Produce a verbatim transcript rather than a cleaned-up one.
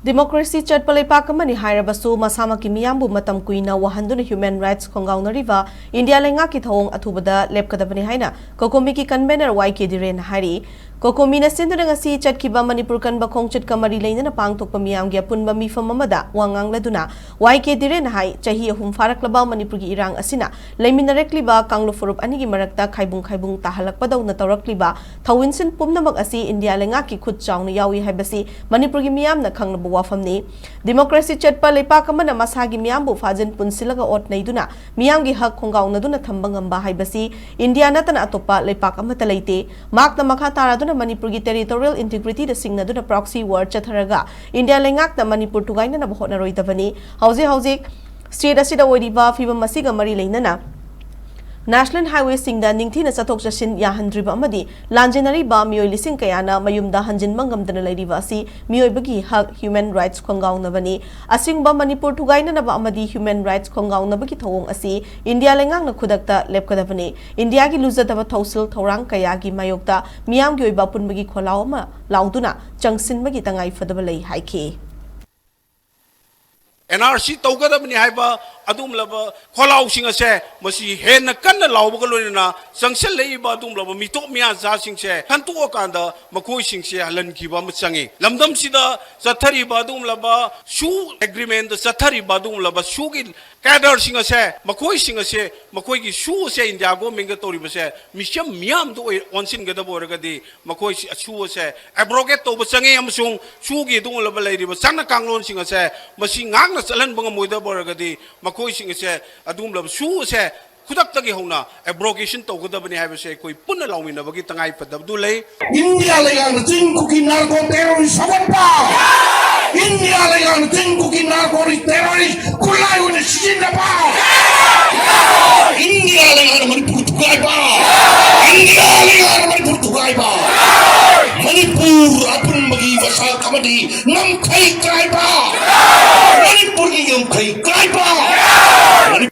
Democracy ꯆꯠꯄ ꯂꯩꯄꯥꯛ ꯑꯃꯅꯤ ꯍꯥꯏꯔꯕꯁꯨ, ꯃꯁꯥꯃꯛꯀꯤ ꯃꯤꯌꯥꯝꯕꯨ ꯃꯇꯝ ꯀꯨꯏꯅ ꯋꯥꯍꯟꯗꯨꯅ human rights ꯈꯣꯡꯒꯥꯎꯅꯔꯤꯕ ꯏꯟꯗꯤꯌꯥ ꯂꯩꯉꯥꯛꯀꯤ ꯊꯧꯑꯣꯡ ꯑꯊꯨꯕꯗ ꯂꯦꯞꯀꯗꯕꯅꯤ ꯍꯥꯏꯅ ꯀꯣꯀꯣꯃꯤꯒꯤ convener ꯋꯥꯏ ꯀꯦ ꯙꯤꯔꯦꯟꯅ ꯍꯥꯏꯔꯤ꯫ ꯀꯣꯀꯣꯃꯤꯅ ꯁꯤꯟꯗꯨꯅ ꯉꯁꯤ ꯆꯠꯈꯤꯕ ꯃꯅꯤꯄꯨꯔ ꯀꯟꯕ ꯈꯣꯡꯆꯠꯀ ꯃꯔꯤ ꯂꯩꯅꯅ ꯄꯥꯡꯊꯣꯛꯄ ꯃꯤꯌꯥꯝꯒꯤ ꯑꯄꯨꯟꯕ ꯃꯤꯐꯝ ꯑꯃꯗ ꯋꯥ ꯉꯥꯡꯂꯗꯨꯅ ꯋꯥꯏ ꯀꯦ ꯙꯤꯔꯦꯟꯅ ꯍꯥꯏ, ꯆꯍꯤ ꯑꯍꯨꯝ ꯐꯥꯔꯛꯂꯕ ꯃꯅꯤꯄꯨꯔꯒꯤ ꯏꯔꯥꯡ ꯑꯁꯤꯅ ꯂꯩꯃꯤꯟꯅꯔꯛꯂꯤꯕ ꯀꯥꯡꯂꯨꯞ ꯐꯨꯔꯨꯞ ꯑꯅꯤꯒꯤ ꯃꯔꯛꯇ ꯈꯥꯏꯕꯨꯡ ꯈꯥꯏꯕꯨꯡ ꯇꯥꯍꯜꯂꯛꯄꯗꯧꯅ ꯇꯧꯔꯛꯂꯤꯕ ꯊꯧꯑꯣꯡꯁꯤꯟ ꯄꯨꯝꯅꯃꯛ ꯑꯁꯤ ꯏꯟꯗꯤꯌꯥ ꯂꯩꯉꯥꯛꯀꯤ ꯈꯨꯠ ꯆꯥꯎꯅ ꯌꯥꯎꯏ ꯍꯥꯏꯕꯁꯤ ꯃꯅꯤꯄꯨꯔꯒꯤ ꯃꯤꯌꯥꯝꯅ ꯈꯪꯂꯕ ꯋꯥꯐꯝꯅꯤ꯫ Democracy ꯆꯠꯄ ꯂꯩꯄꯥꯛ ꯑꯃꯅ ꯃꯁꯥꯒꯤ ꯃꯤꯌꯥꯝꯕꯨ ꯐꯥꯖꯤꯟ ꯄꯨꯟꯁꯤꯜꯂꯒ ꯑꯣꯠ ꯅꯩꯗꯨꯅ ꯃꯤꯌꯥꯝꯒꯤ ꯍꯛ ꯈꯣꯡꯒꯥꯎꯅꯗꯨꯅ ꯊꯝꯕ ꯉꯝꯕ ꯍꯥꯏꯕꯁꯤ ꯏꯟꯗꯤꯌꯥ ꯅꯠꯇꯅ ꯑꯇꯣꯞꯄ ꯂꯩꯄꯥꯛ ꯑꯃꯠꯇ ꯂꯩꯇꯦ꯫ ꯃꯍꯥꯛꯅ ꯃꯈꯥ ꯇꯥꯔꯗꯨꯅ ꯃꯅꯤꯄꯨꯔꯒꯤ territorial integrityꯗ ꯁꯤꯡꯅꯗꯨꯅ proxy war ꯆꯠꯊꯔꯒ ꯏꯟꯗꯤꯌꯥ ꯂꯩꯉꯥꯛꯅ ꯃꯅꯤꯄꯨꯔ ꯊꯨꯒꯥꯏꯅꯅꯕ ꯍꯣꯠꯅꯔꯣꯏꯗꯕꯅꯤ꯫ ꯍꯧꯖꯤꯛ ꯍꯧꯖꯤꯛ state ꯑꯁꯤꯗ ꯑꯣꯏꯔꯤꯕ ꯐꯤꯕꯝ ꯑꯁꯤꯒ ꯃꯔꯤ ꯂꯩꯅꯅ national highwayꯁꯤꯡꯗ ꯅꯤꯡꯊꯤꯅ ꯆꯠꯊꯣꯛ ꯆꯠꯁꯤꯟ ꯌꯥꯍꯟꯗ꯭ꯔꯤꯕ ꯑꯃꯗꯤ ꯂꯥꯟꯖꯦꯟꯅꯔꯤꯕ ꯃꯤꯑꯣꯏ ꯂꯤꯁꯤꯡ ꯀꯌꯥꯅ ꯃꯌꯨꯝꯗ ꯍꯟꯖꯤꯟꯕ ꯉꯝꯗꯅ ꯂꯩꯔꯤꯕ ꯑꯁꯤ ꯃꯤꯑꯣꯏꯕꯒꯤ ꯍꯛ, human rights ꯈꯣꯡꯒꯥꯎꯅꯕꯅꯤ꯫ ꯑꯁꯤꯒꯨꯝꯕ ꯃꯅꯤꯄꯨꯔ ꯊꯨꯒꯥꯏꯅꯅꯕ ꯑꯃꯗꯤ human rights ꯈꯣꯡꯒꯥꯎꯅꯕꯒꯤ ꯊꯧꯑꯣꯡ ꯑꯁꯤ ꯏꯟꯗꯤꯌꯥ ꯂꯩꯉꯥꯛꯅ ꯈꯨꯗꯛꯇ ꯂꯦꯞꯀꯗꯕꯅꯤ꯫ ꯏꯟꯗꯤꯌꯥꯒꯤ ꯂꯨꯖꯗꯕ ꯊꯧꯁꯤꯜ ꯊꯧꯔꯥꯡ ꯀꯌꯥꯒꯤ ꯃꯥꯌꯣꯛꯇ ꯃꯤꯌꯥꯝꯒꯤ ꯑꯣꯏꯕ ꯑꯄꯨꯟꯕꯒꯤ ꯈꯣꯜꯂꯥꯎ ꯑꯃ ꯂꯥꯎꯗꯨꯅ ꯆꯪꯁꯤꯟꯕꯒꯤ ꯇꯉꯥꯏ ꯐꯗꯕ ꯂꯩ ꯍꯥꯏꯈꯤ꯫ ꯑꯦꯟ ꯑꯥꯔ ꯁꯤ ꯇꯧꯒꯗꯕꯅꯤ ꯍꯥꯏꯕ ꯑꯗꯨꯒꯨꯝꯂꯕ ꯈꯣꯜꯂꯥꯎꯁꯤꯡ ꯑꯁꯦ ꯃꯁꯤ ꯍꯦꯟꯅ ꯀꯟꯅ ꯂꯥꯎꯕꯒ ꯂꯣꯏꯅꯅ ꯆꯪꯁꯤꯜꯂꯛꯏꯕ ꯑꯗꯨꯒꯨꯝꯂꯕ ꯃꯤꯇꯣꯞ ꯃꯤꯌꯥꯟꯆꯥꯁꯤꯡꯁꯦ ꯈꯟꯇꯣꯛꯑꯀꯥꯟꯗ ꯃꯈꯣꯏꯁꯤꯡꯁꯦ ꯍꯜꯍꯟꯈꯤꯕ ꯑꯃ ꯆꯪꯉꯤ꯫ ꯂꯝꯗꯝꯁꯤꯗ ꯆꯠꯊꯔꯤꯕ ꯑꯗꯨꯒꯨꯝꯂꯕ ꯁꯨ ꯑꯦꯒ꯭ꯔꯤꯃꯦꯟꯗ ꯆꯠꯊꯔꯤꯕ ꯑꯗꯨꯒꯨꯝꯂꯕ ꯁꯨꯒꯤ ꯀꯦꯗꯔꯁꯤꯡ ꯑꯁꯦ, ꯃꯈꯣꯏꯁꯤꯡ ꯑꯁꯦ, ꯃꯈꯣꯏꯒꯤ ꯁꯨ ꯑꯁꯦ ꯏꯟꯗꯤꯌꯥ ꯒꯣꯔꯃꯦꯟꯒ ꯇꯧꯔꯤꯕꯁꯦ ꯃꯤꯆꯝ ꯃꯤꯌꯥꯝꯗ ꯑꯣꯏ-, ꯑꯣꯟꯁꯤꯟꯒꯗꯕ ꯑꯣꯏꯔꯒꯗꯤ ꯃꯈꯣꯏ ꯁꯨ ꯑꯁꯦ ꯑꯦꯕ꯭ꯔꯣꯒꯦꯠ ꯇꯧꯕ ꯆꯪꯉꯤ ꯑꯃꯁꯨꯡ ꯁꯨꯒꯤ ꯑꯗꯨꯒꯨꯝꯂꯕ ꯂꯩꯔꯤꯕ ꯆꯠꯅ ꯀꯥꯡꯂꯣꯟꯁꯤꯡ ꯑꯁꯦ ꯃꯁꯤ ꯉꯥꯛꯅ ꯆꯠꯍꯟꯕ ꯉꯝꯃꯣꯏꯗꯕ ꯑꯣꯏꯔꯒꯗꯤ ꯃꯈꯣꯏꯁꯤꯡ ꯑꯁꯦ ꯑꯗꯨꯒꯨꯝꯂꯕ ꯁꯨ ꯑꯁꯦ ꯈꯨꯗꯛꯇꯒꯤ ꯍꯧꯅ ꯑꯦꯕ꯭ꯔꯣꯒꯦꯁꯟ ꯇꯧꯒꯗꯕꯅꯤ ꯍꯥꯏꯕꯁꯦ ꯑꯩꯈꯣꯏ ꯄꯨꯟꯅ ꯂꯥꯎꯃꯤꯟꯅꯕꯒꯤ ꯇꯉꯥꯏ ꯐꯗꯕꯗꯨ ꯂꯩ꯫ ꯏꯟꯗꯤꯌꯥ ꯂꯩꯉꯥꯛꯅ ꯆꯤꯡ ꯀꯨꯀꯤ ꯅꯥꯔꯀꯣ ꯇꯦꯔꯣꯔꯤꯁ ꯁꯧꯒꯠꯄ, ꯏꯟꯗꯤꯌꯥ ꯂꯩꯉꯥꯛꯅ ꯆꯤꯡ ꯀꯨꯀꯤ ꯅꯥꯔꯀꯣ ꯇꯦꯔꯣꯔꯤꯁ ꯈꯨꯠꯂꯥꯏ ꯑꯣꯏꯅ ꯁꯤꯖꯤꯟꯅꯕ, ꯏꯟꯗꯤꯌꯥ ꯂꯩꯉꯥꯛꯅ ꯃꯅꯤꯄꯨꯔ ꯊꯨꯒꯥꯏꯕ, ꯏꯟꯗꯤꯌꯥ ꯂꯩꯉꯥꯛꯅ ꯃꯅꯤꯄꯨꯔ ꯊꯨꯒꯥꯏꯕ, ꯃꯅꯤꯄꯨꯔ ꯑꯄꯨꯟꯕꯒꯤ ꯃꯁꯛ ꯑꯃꯗꯤ ꯉꯝꯈꯩ ꯀꯥꯏꯕ, ꯃꯅꯤꯄꯨꯔꯒꯤ ꯉꯝꯈꯩ ꯀꯥꯏꯕ꯫